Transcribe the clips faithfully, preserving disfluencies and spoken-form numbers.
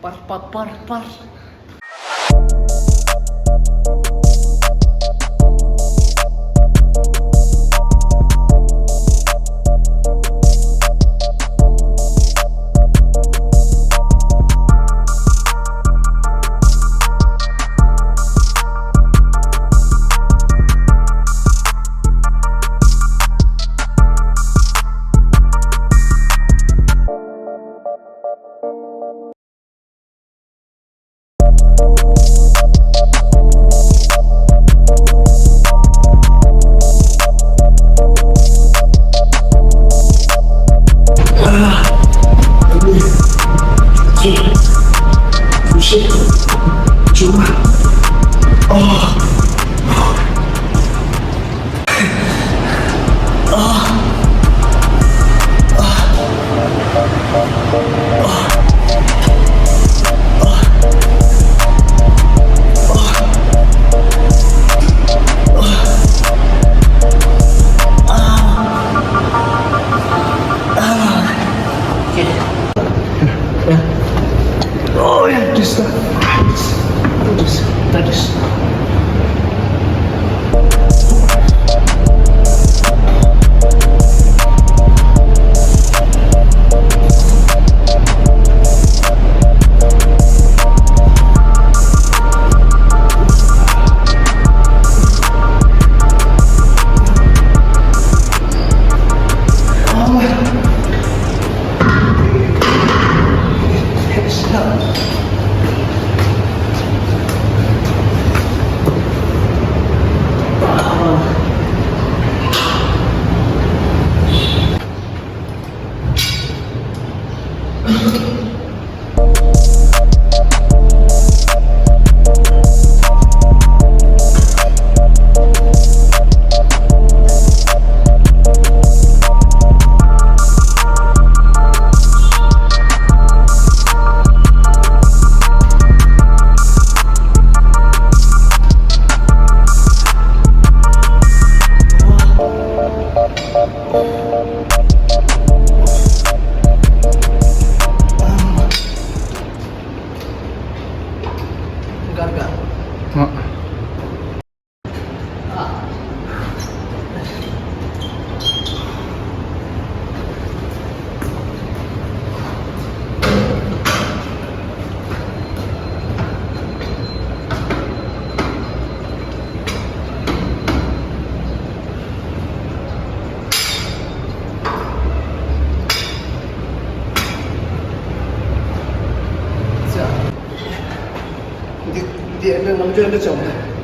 པར་པར་པར་པར། Oh, yeah, this, that, this, that is. འདི་འདི་ཨེ་འདྲ་ནམ་རྒྱུན་ཨེ་འདྲ་བྱུང་།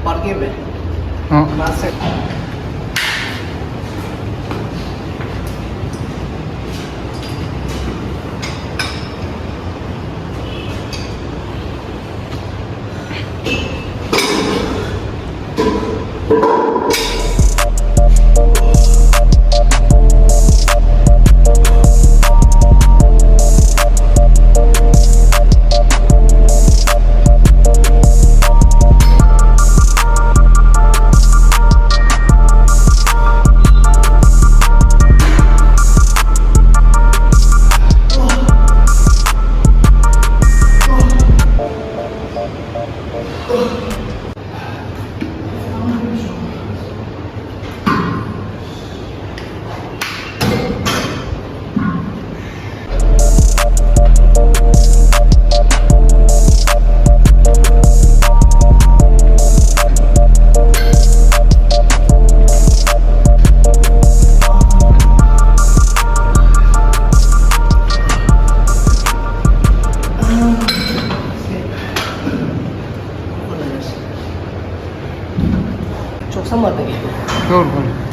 པར་གྱི་མེད། ཨ། མ་ཟད། ཆོག་ས་མ་རེད། ཧོར་ཧོར།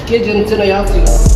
སྐད་ཅིག་བརྩི་ན་ཡག་ཅིག་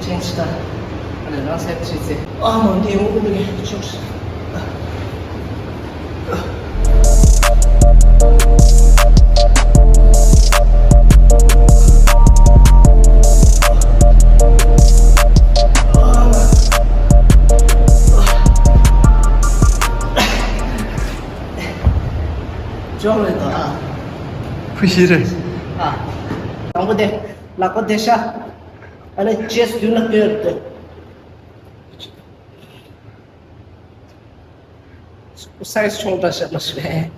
ཅན་ཅི་ད། ཨ་ནི་རང་སེམས་ཅི་ཚེ། ཨ་མ་འདི་འོ་འདི་ཆོག་ཅོག་ལེ་དང་། ཁུ་ཤི་རེད། ཨ། དང་པོ་དེ་ལག་པ་དེ་ཤ། ཨ་ནི་ཅེས་མདུན་ལ་སྟོན་དེ། སའི་ཛི་ཆུང་དྲགས་བཤད་མ་ཤེས།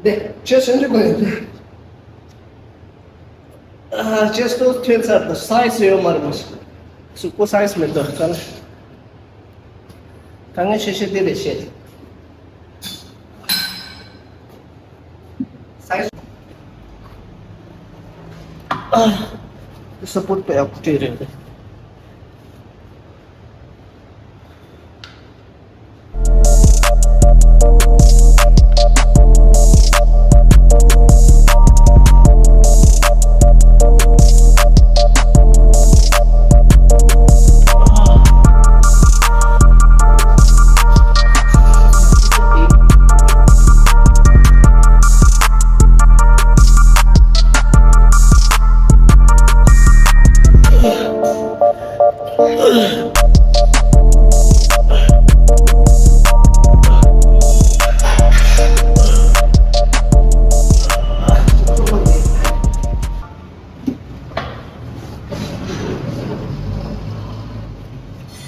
དེ་ཅེས་ཟེར་འདི་དགོས་ཡིན། ཨ། ཅེས་ཏོ་ཐོན་ཚར་དུ་སའི་ཛི་ཡོད་མ་རེད་མ་ཤེས། སུ་ཀོ་སའི་ཛི་མི་འདུག་ག་ལ། དཀའ་ངལ་ཆེ་ཤོས་དེ་རེད་ཤེས། སའི་ཛི་སི་པོར་ཊི་དཔེ་ཡག་པོ་སྤྲད་རེད།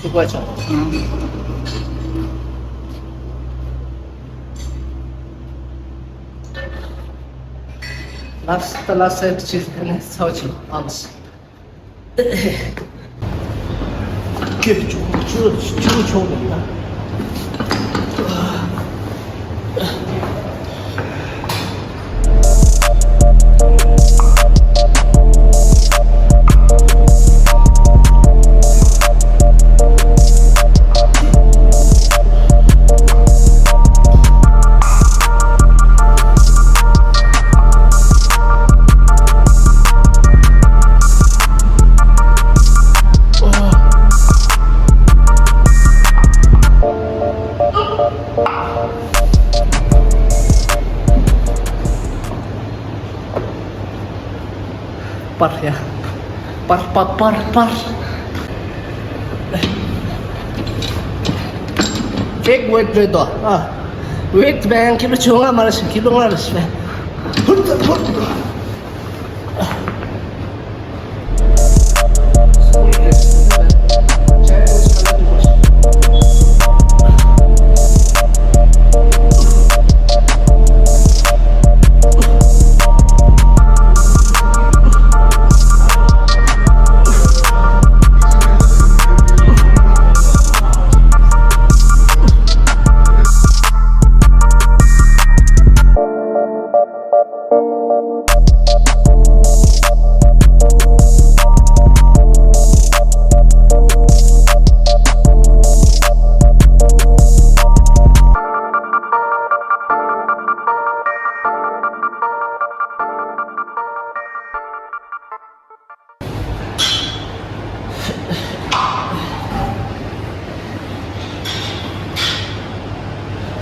ཐུག་པ་བྱུང་། ལགས་ད་ལ་སེ་ཅིག་ནས་ཚོགས་ཆུང་ཨམ་སི། ཁྱོད་ཆུང་ཆུང་ཆུང་ཆུང་ནས་ན། པར་ཡ། པར་པར་པར་པར། ཅེག་ཝེད་རེད་དོ། ཨ། ཝེད་བན་ཁི་ལོ་བཅོ་ལྔ་མ་རེད་ཤི་ཁི་ལོ་ལྔ་རེད་ཤི་བན། ཧུར་ཐག་ཧུར་ཐག།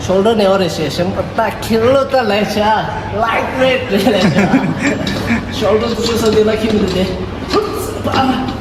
ཤོལ་ཌར་ནས་འོ་རེ་ཞེས་ཞིམ་པོ་ད་ཁྱི་ལོ་ད་ལས་བྱ་ལའིཊ་ཝེཊ་རེད་ལས་བྱ། ཤོལ་ཌར་དུ་ཆུ་ས་དེ་ལ་ཁྱི་མི་འདུག་སྟེ།